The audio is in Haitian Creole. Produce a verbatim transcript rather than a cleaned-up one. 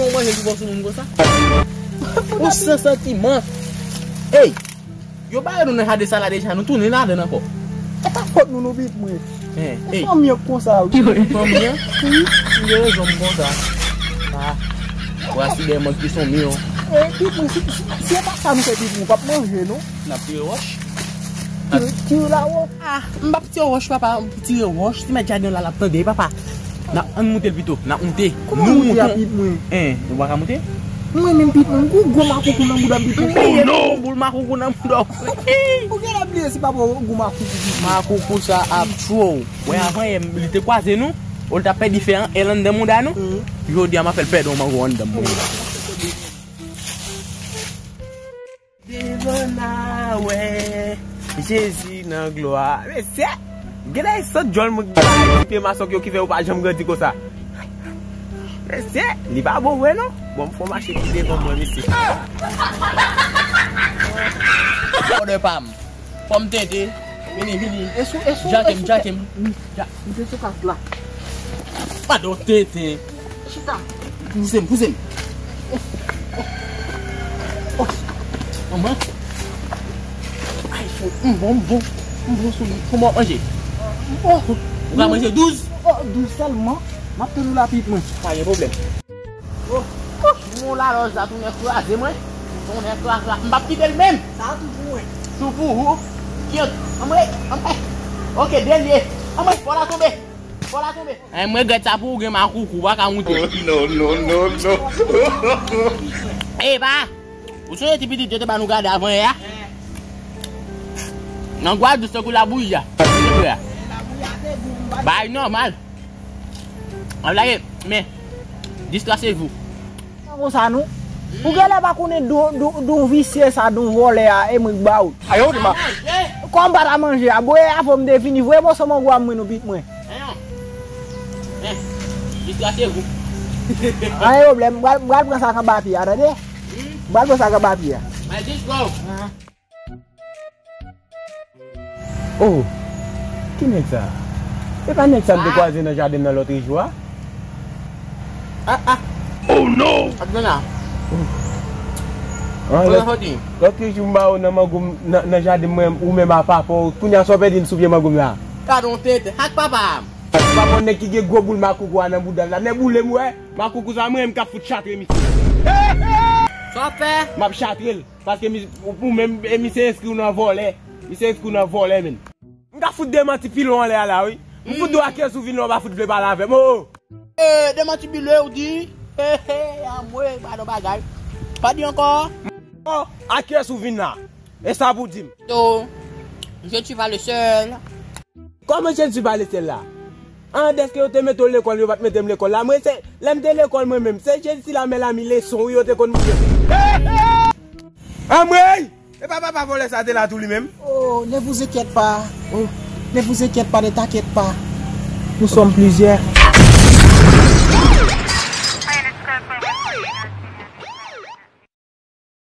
Ou manje ki bon sou moun konsa? Ou san santiman. Ey! Yo bare nou nan jaden sa la deja, nou tounen ladan l ankò. E pa fòt nou, nou pit mwen. Ey, ey. Fanmi an konsa, wi. Fanmi an? Wi. M gen rezon m konsa. Ah. Ou aside mank ki son mi, yo. E, pit mwen, si, si, si e pa sa nou fè pit mwen, ou p ap manje, non. N ap tire wòch. Tire, tire la wòch. Ah, m p ap tire wòch, papa, m tire wòch. Si mèt jaden la, l ap tande, papa. N ap, ann moute l pito, n ap moute. Kòman moute a, pit mwen? Hein, ou pa ka moute? Mwen menm pit mwen, m gwo, gwo makoukou nan bouda m, pit mwen. Oh non! Boul makoukou nan bouda w. Ou genlè bliye si papa w gwo makoukou, pit mwen. Makoukou sa ap tchwe w. Wè, avan yè, li te kwaze nou, ou l t ap pèdi fè an, èl anndan mouda nou. Jodi a, m ap fè l pèdi yon mango anndan mouda. Devan a wè Jezi nan glwa. Mesye, genlè e sant djòl mwen ki bay ti pye masòk yo ki fè yo pa janm grandi konsa. Mesye, li pa bon vre non. Bon, m fò mache pi devan mwen, mesye. Kòdè pa m. Fò m tete. Vini, vini. Esou, esou, djake m, esou, djake m. Dja-, m te sou kas la. Padon, tete. Chita. Pouse m, pouse m. Oh, oh, oh. Manman. Ay, fò, m bon, m bon. M bon sou li. Kòman w ap manje? Oh. Ou ka manje douz? Oh, douz sèlman. M ap tann ou la, pit mwen. Pa gen pwoblèm. Oh, oh, mon lalòj la tounen kraze mwen. Tounen kraze la. M p ap kite l menm. Sa a tou pou mwen. Tou pou ou. Kyèt. Anmwe, anmwe. Ok, dènye. Anmwe, fò la tonbe. Fò la tonbe. Ay, m regrèt sa pou ou, gen makoukou, ou pa ka moute. Oh, non, non, non, non. Ey, pa. Ou sonje ti pitit yo te ba nou gade avan yè a? Nan Gwadloup, tankou labouyi a. Bagay nòmal. An lage, men, distrasez-vous. Sa konsa, non? Ou genlè pa konnen don, don, don visye sa, don vòlè a, e mwen k ba ou. Ayo, di ma. Kòm pa ta manje a, bwè a fò m te fini. Voye moso mango a mwen, non, pit mwen. Ayo. Men, distrasez-vous. Anyen pwoblèm, m pral, m pral pran sa k anba pye a, tande? M pral pran sa k anba pye a. Mwen jis bon. Oh, ki nèg sa? E pa nèg sa m te kwaze nan jaden nan lòt jou a? Ah, ah. Oh non! Ap vin la. Ah, lòt, lòt jou m ba ou nan mango m, nan, nan jaden mwen, ou menm a papa w, kounye a sa w pèdi l sou pye mango m la. Gadon tete, ak papa m. Papa w nèg ki gen gwo boul makoukou a nan bouda l la. Nèg boule m wè, makoukou sa mwen menm k ap fout chatre misye. Sa w ap fè? M ap chatre l. Paske mi, ou, ou menm, e misye enskri w nan vòlè. Misye enskri w nan vòlè, menn. M ka fout demanti pile w anlè a la, wi. M fout di w a kiyès ou vin la, ou pa fout vle pale avè m, oh! Eh, demanti pile, ou di? He, he, anmwe, gadon bagay. Pa di ankò. Oh, a kiyès ou vin la? E sa pou di m. To, je suis pas le seul. Kòman je ne suis pas le seul la? An, dèske yo te mete w lekòl, yo pa t mete m lekòl la. Mwen, se, lè m te lekòl, mwen menm, se Jezi la, men lami leson, wi, yo te konn moutre m. Anmwey! E pa papa vòlè sa te la tou li menm? Oh, ne vous inquiète pas. Oh, ne vous inquiète pas, ne t'inquiète pas. Nous sommes plusieurs.